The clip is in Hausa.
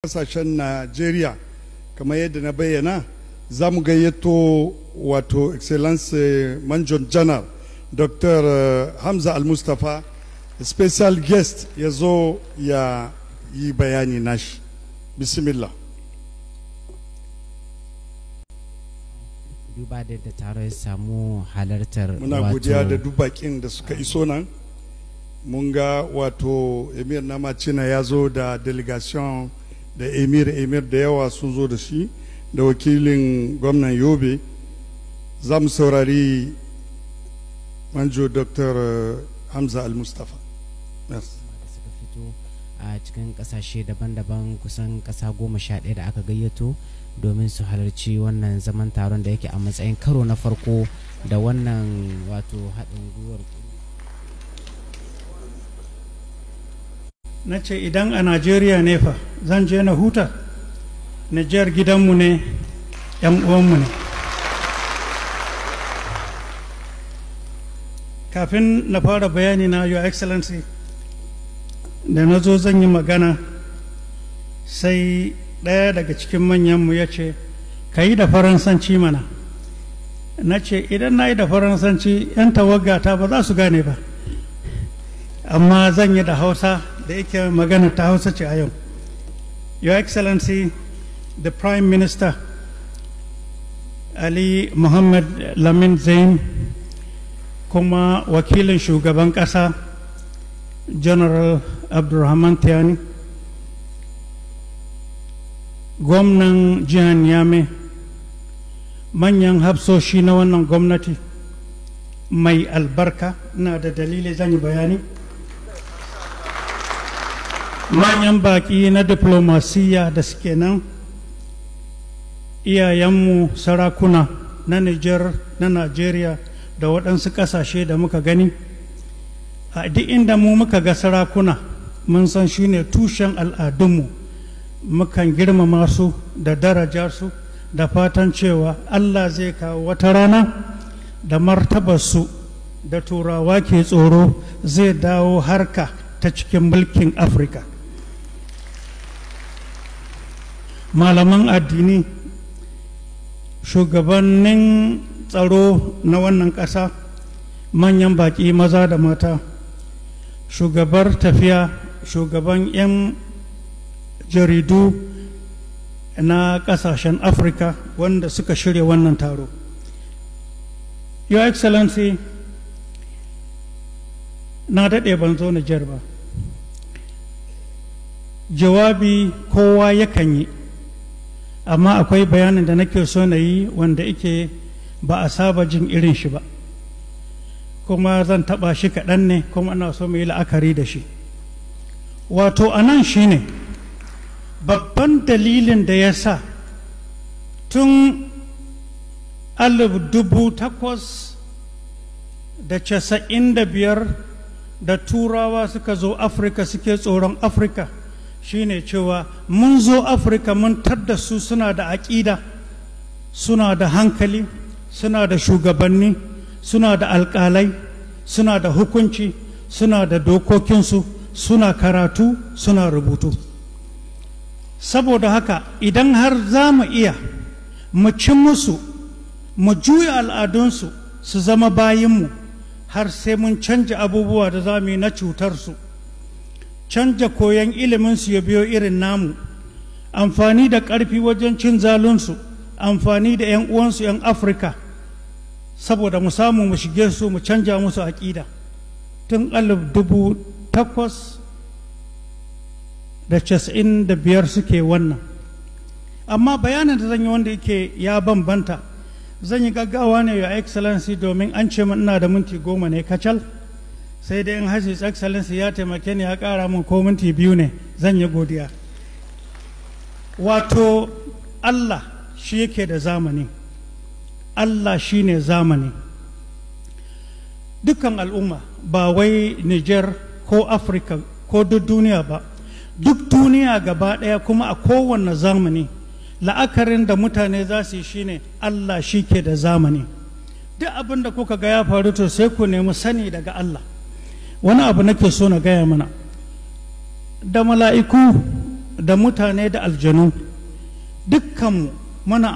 Kasashen Najeriya, kamar yadda na bayyana, za mu gayyato wato Excellence Manjo Janar Dr. Hamza Al-Mustapha, special guest, ya zo ya yi bayani nashi. Bismillah. Duba da yadda taron ya samu halartar Muna godiya da duk bakin da suka iso nan. Mun ga wato Emir na Macina ya zo da delegation da emir emir da yawa sun zo da shi, da wakilin gwamnan Yobe. Za mu saurari Manjo Dr. Hamza Al-Mustapha. Da suka fito a cikin kasashe daban-daban, kusan kasa 11 da aka gayyato domin su halarci wannan zaman taron da yake a matsayin karo na farko da wannan wato haɗin gwiwar. Na ce idan a Najeriya ne fa zan je na huta. Nijar gidanmu ne, 'yan uwanmu ne. Kafin na fara bayani na, Your Excellency, da na zo zan yi magana, sai ɗaya daga cikin manyanmu ya ce, "Ka yi da Faransanci mana." Na ce idan na yi da Faransanci, 'yan tawagata ba za su gane ba, amma zan yi da Hausa da yake magana ta Hausa ce a yau. Your Excellency, the Prime Minister Ali Muhammad Lamin Zain, kuma wakilin shugaban ƙasa General Abdulrahman Tiani, gwamnan jihar Niamey, manyan hafsoshi na wannan gwamnati mai albarka, ina da dalili zan yi bayani, manyan baƙi na diplomasiya da suke nan, iyayenmu sarakuna na Niger, na Najeriya da waɗansu ƙasashe da muka gani. A duk inda mu muka ga sarakuna, mun san shi ne tushen al'adunmu. Mukan girmama su da daraja su, da fatan cewa Allah zai kawo wata rana da martabarsu da Turawa ke tsoro zai dawo harka ta cikin mulkin Afirka. Malaman addini, shugabannin tsaro na wannan ƙasa, manyan baƙi maza da mata, shugabar tafiya, shugaban 'yan jaridu na ƙasashen Afirka wanda suka shirya wannan taro, Your Excellency, na daɗe ban zo Nijar ba. Jawabi kowa yakan yi, amma akwai bayanin da nake so na yi wanda ike ba a saba jin irin shi ba, kuma zan taɓa shi kaɗan ne, kuma ina so mu yi la'akari da shi. Wato a nan shi ne babban dalilin da ya sa tun 1895 da Turawa suka zo Afirka suke tsoron Afirka, shine cewa mun zo Afirka mun tadda su suna da aƙida, suna da hankali, suna da shugabanni, suna da alƙalai, suna da hukunci, suna da dokokinsu, suna karatu, suna rubutu. Saboda haka idan har za mu iya mu ci musu, mu juya al'adunsu su zama bayinmu, har sai mun canja abubuwa da za mu yi na cutarsu, canja koyon iliminsu ya biyo irin namu, amfani da ƙarfi wajen cin zalunsu, amfani da 'yan uwansu 'yan Afirka, saboda mu samu mu shige su, mu canja musu aƙida. Tun 1895 suke wannan. Amma bayanin da zan yi wanda yake ya bambanta, zan yi gaggawa ne, Your Excellency, domin an ce min ina da minti 10 ne kacal. Sai dai in His Excellency ya taimake ni ya ƙara min ko minti 2 ne, zan yi godiya. Wato Allah shi yake da zamani. Allah shi ne zamani. Dukkan al'umma, ba wai Niger ko Afirka ko duk duniya ba, duk duniya gaba ɗaya, kuma a kowane zamani, la'akarin da mutane za su yi shine Allah shi ke da zamani. Duk abin da kuka ga ya faru, to sai ku nemi sani daga Allah. Wani abu nake so na gaya mana. Da mala'iku da mutane da aljanu, dukkanmu muna